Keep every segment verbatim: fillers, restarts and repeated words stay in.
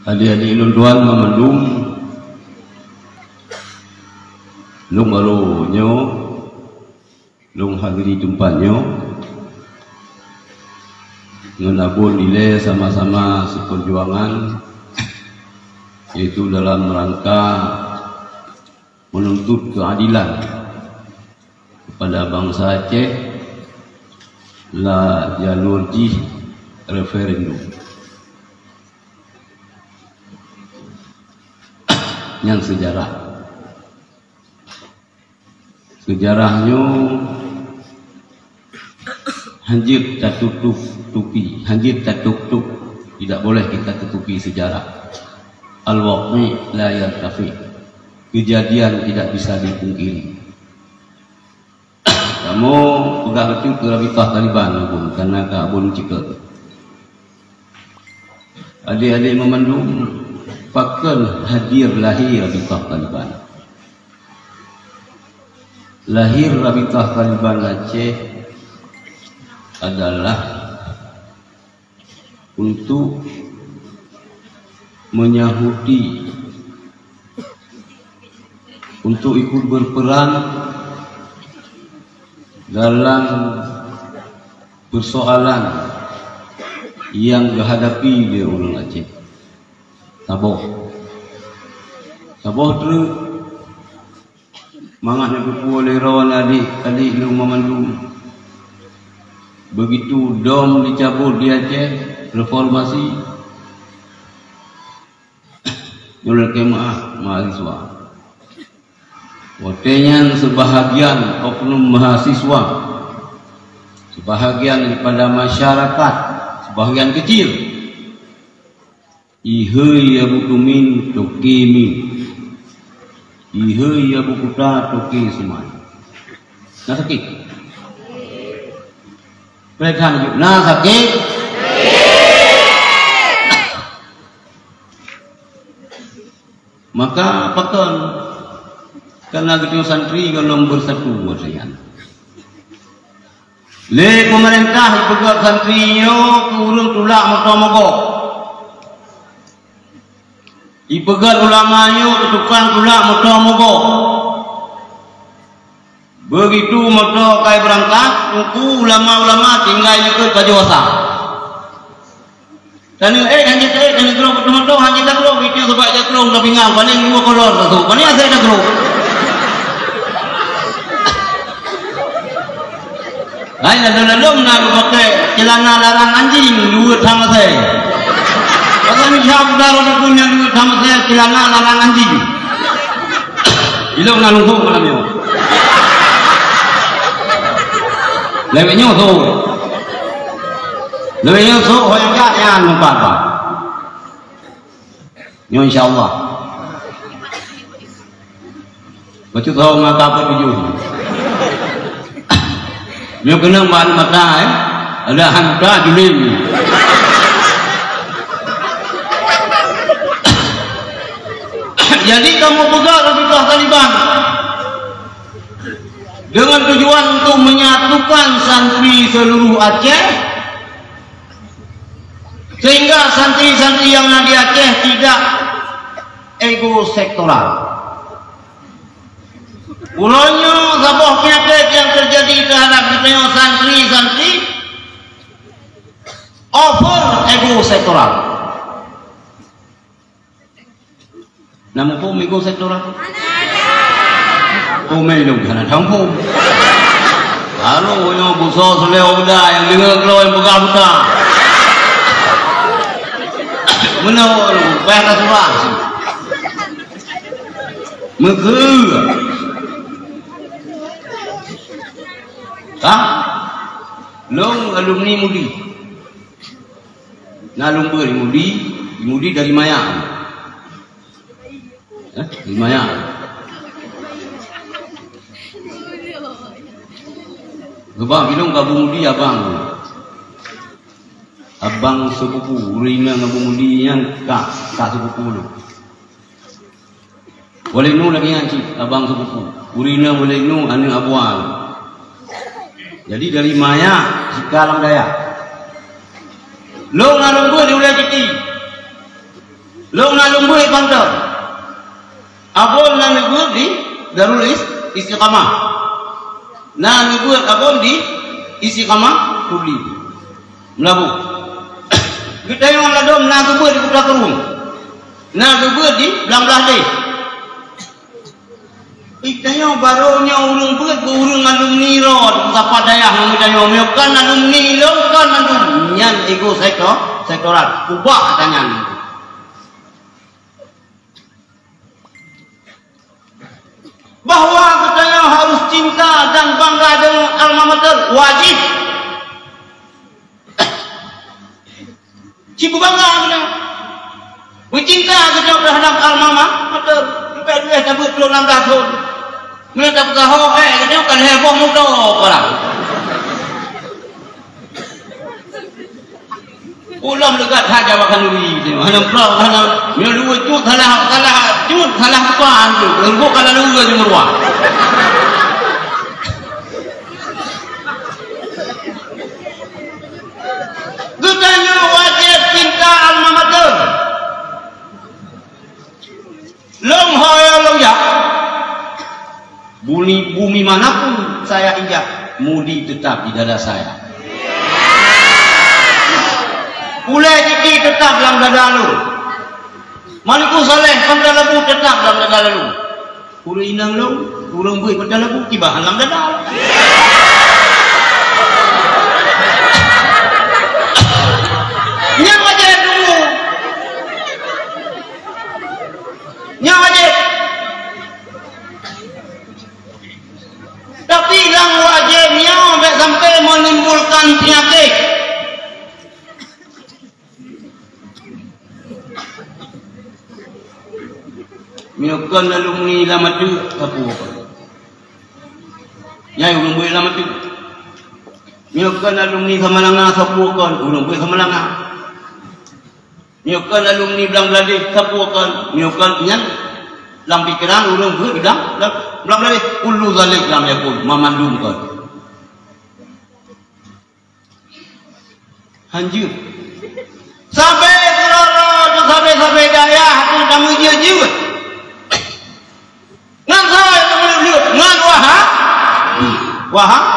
Adik-adik lôn tuan meumandum, lôn barô nyoe lôn hadiri teumpat nyoe ngon Abon ilée sama-sama sipeujuangan, yaitu dalam rangka menuntut keadilan kepada bansa Aceh la jalur jih referendum. Nyan seujarah. Seujarah nyoe hanjeuet tatutup tupi, hanjeuet tatutup, tidak boleh kita tutupi sejarah. Al-waqi' la yartafi'. Kejadian tidak bisa dipungkiri. Kamoe peugah bacut keu Rabithah Taliban, Abon, karena ka Abon ceukeut. Adik-adik meumandum, pakon hadir lahé Rabithah Taliban. Lahé Rabithah Taliban Aceh adalah untuk menyahuti, untuk ikut berperan dalam persoalan yang dihadapi lé ureuëng Aceh. Saboh. Saboh treuk mangat neupeupuwoe lé droe adik-adik lôn meumandum. Begitu dom dicabut di Aceh, reformasi, nyoe lakée meuáh mahasiswa. Watée nyan, sebahagian oknum mahasiswa, sebahagian daripada masyarakat, sebahagian kecil, ihôi Abu Tumin toke min, ihôi Abu Kuta toke sumai. Na sakét? Peue that na sakét? Maka pakon? Karena geutanyoe santri gohlom beusatu watée nyan. Lé peumeurintah ipeugét santri nyoe keu ureuëng tulak moto mogok. Ipeugét ulama nyoe keu tukang tulak moto mogok. Begitu moto ka ibeurangkat, teungku ulama-ulama tinggai likot baju asai. Taneuk ék hana taék, taneuk grôk peuteumantong hana tagrôk, itu sabab jak grôk lam pinggang, paléng dua kolor tasôk. Paléng asai tagrôk. Laén ladôm-ladôm na geupakai ceulana larang anjing, dua tham asai. Pasal ni siapa dah ada pun yang dua tham asai ceulana larang anjing. Ilong na lungkong malam nyoe. Lewat nyoe tu. Lewat nyoe tu, ho nyang jak nyan nampak apa. Nyoe insya Allah. Bacut ho mata apa tujuh. Nyoe keunong bak mata, eh. Ada hantu julim. Jadi kamoe peugah Rabithah Taliban dengan tujuan untuk menyatukan santri seluruh Aceh, sehingga santri-santri yang na di Aceh tidak ego sektoral. Uroe nyoe saboh peunyakét nyang teujadi teuhadab geutanyoe santri-santri, over ego sektoral. Na muphom ego sektoral? Umai lôn hana tamuphom. Lalu nyoe busoe seuleuh uda nyang deungoe keudroe nyang peugah buta. Meunoe lôn payah tasurah. Meukeue. Hah? Lôn alumni MUDI. Na lôn beuet MUDI, MUDI dari Maya. Eh, dari Maya. Sebab bilong ka Abu MUDI abang. Abang sepupu, ureueng inong Abu MUDI nyan kak, kak sepupu lôn. Walid Nu lagèe nyan cit, abang sepupu. Ureueng inong Walid Nu aneuk Abu Al. Jadi dari Maya, sika lam dayah. Lôn na lôn beuet di Ulèe Citi. Lôn na lôn beuet Banten. Abon na neubeuet di Darul Is-, Istiqamah. Na neubeuet abon di Istiqamah Puri, Meulaboh. Geutanyoe ladom na geubeuet di Kuta Krueng. Na geubeuet di Blang Blahdeh. Geutanyoe barô nyoe ureuëng beuet, ureuëng alumni rot, sapat dayah ngon geutanyoe. Meunyoe kon alumni lôn, kon mandum, nyan ego sektor-, sektoral. Ubah ata nyan. Bahwa geutanyoe harus cinta dan bangga dengan alma mater, wajib. Cit beubangga geutanyoe. Beucinta geutanyoe teuhadab alma ma-, mater. Leubeh-leubeh tabeuet trok lam dahson. Meunyoe tapeugah ho, eh, geutanyoe ka lhèe boh moto, orang. Ulôn leugat that Jawa Khanduri, hana prok, hana, nyoe dua cut salah, salah cut, salah bukan tu. Leumbuk ka lalu ke jumeuruah. Geutanyoe wajéb cinta alma mater. Lôn ho lôn jak, bumi, bumi manapun saya injak, Mudi tetap di dada saya. Ulèe Jiti tetap lam dada lôn. Malikussaleh Pantalabu tetap lam dada lôn. Ureuëng inong lôn, ureuëng beuet Pantalabu kiban lam dada. Nyan wajéb tunggu. Nyan wajéb. Tapi nyang wajéb nyoe bèk sampai menimbulkan penyakit. Meunyoe kon alumni lam ateueh, sapeue kon? Nyan ureuëng beuet lam ateueh. Meunyoe kon alumni Samalanga, sapeue kon? Ureuëng beuet Samalanga. Meunyoe kon alumni Blang Blahdeh, sapeue kon? Meunyoe kon nyan lam pikeran ureuëng beuet Blang, Blang, Blang Blahdeh. Kullu zalik lam yakun, mamandum kon. Hanjeuet. Sabe keudroe-droe teuh sabe-sabe dayah teuh tameujeuet-jeuet. Ngon soe tameuleueb-leueb? Ngon Wahab-, Wahab-,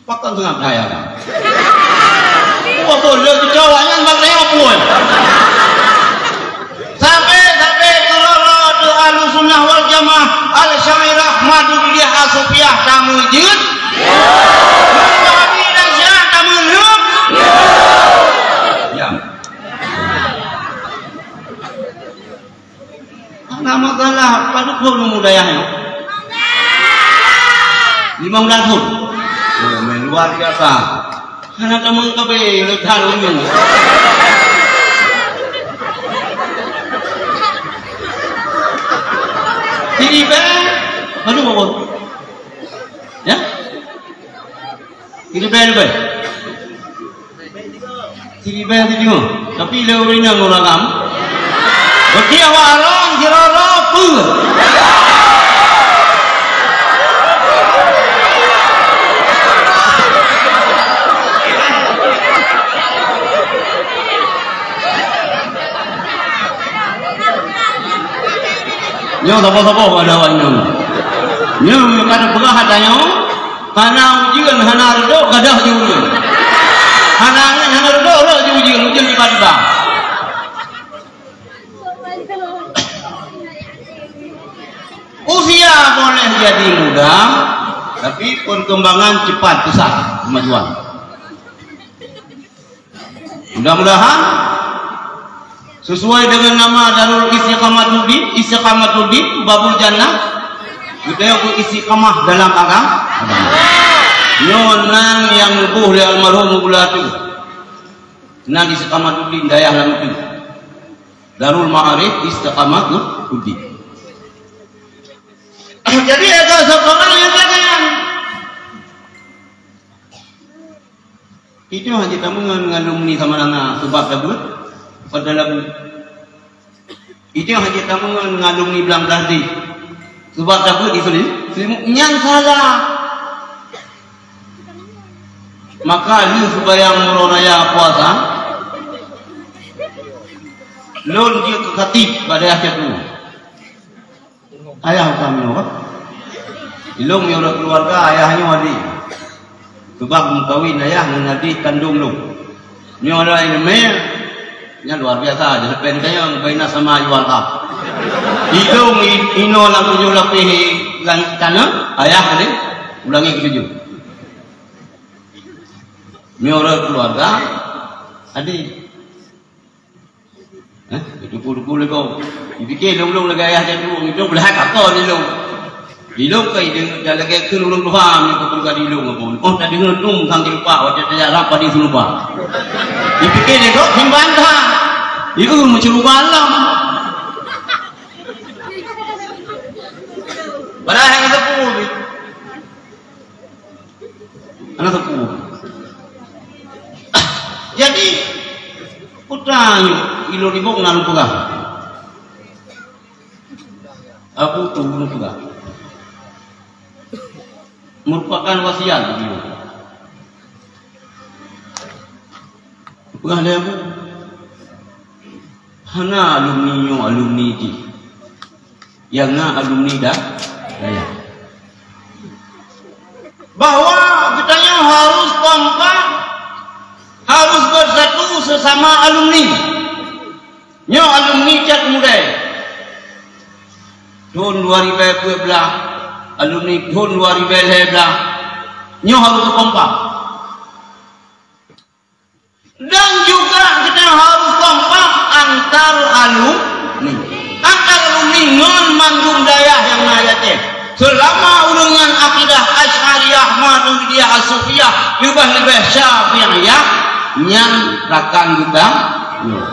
Pakon seungab dayah. Wah, boleh keucoe awaknyan bak lewat pun. Sabe-sabe keudroe-droe teuh Ahlussunnah wal Jamaah, Al-Asy'ariyah, Maturidiyah, As-Sufiyah tameujeuet. Wahabi dan Syiah tameuleueb. Ya. Hana masalah, padub thon umu dayah nyoe? Limong blaih thon. Oh, meunan luar biasa. Hana tamong kabe, le that umu. Siribèe, padub, Abon? Ya? Siribèe leubeh. Siribèe siteungoh. Tapi lé ureueng inong ureueng agam. Beuti awak arong siroro peue. Nyoe saboh-saboh ada awak nyoe. Nyoe ka teupeugah ata nyoe, hana ujeuen, hana reudok, gadôh jih ujeuen. Hana angén, hana reudok, rhot jih ujeuen, ujeuen tiba-tiba. Usia boleh jadi muda, tapi perkembangan cepat pesat kemajuan. Mudah-mudahan sesuai dengan nama Darul Istiqamatuddin, Istiqamatuddin Babul Jannah, geutanyoe beu istiqamah dalam agam-, agama. Nyoe nan nyang neuboh lé almarhum Gula Atu. Nan Istiqamatuddin dayah lam itu. Darul Ma'arif Istiqamatuddin. Jadi, ada sekolah yang lain. Itu hana tameungon ngon alumni Samalanga, sebab tabeuet Pantalabu. Itu hana tameungon ngon alumni Blang Blahdeh, sebab tabeuet di Seli-, Selimut. Nyan salah. Maka lheueh seumayang uroe raya puasa, Lôn jeuet keu khatib bak dayah Catu. Ayah utang nyoe, bah. Ilôn meunyoe rot keuluwarga, ayah nyoe adé. Sabab meukawen ayah ngon adé kandông lôn. Nyoe adalah ileumèe nyang luar biasa, jeuet pen kayang baina sama jual ha. Ilôn i-, inoe lam tujoh lapéh langét tanah, ayah adé ulangi keutujoh. Nyoe rot keuluwarga, adé. Hah? Itu pun-pun lego. Dipikir lôn-lôn lagèe ayah dan ibu, itu belah kakak ni lôn. Di lôn ke, di, dan lagèe tu lôn tuha, ni aku pun kali lôn apa. Oh, tadi ngetum sang dilupa, waktu tanya apa di selupa. Dipikir lego, simpan dah. Itu mencuba alam. Padahal yang tepu. Aneuk teupeu. Jadi, putra nyoe, ilôn ribok na lôn peugah. Abu tu lôn peugah. Merupakan wasiat beliau. Peugah lé Abu. Hana alumni nyoe alumni jih. Nyang na alumni da-, dayah. Bahwa geutanyoe harus kompak, harus bersatu sesama alumni. Nyoe alumni Cot Mudai. Thôn dua ribèe dua belas, alumni thôn dua ribèe lhèe belas. Nyoe harus kompak. Dan juga kita harus kompak antar alumni. Antar alumni ngon mandum dayah nyang na di Aceh. Selama ureueng nyan akidah Asy'ariyah, Maturidiyah, As-Sufiyah, leubeh-leubeh Syafi'iyah, nyan rakan geutanyoe.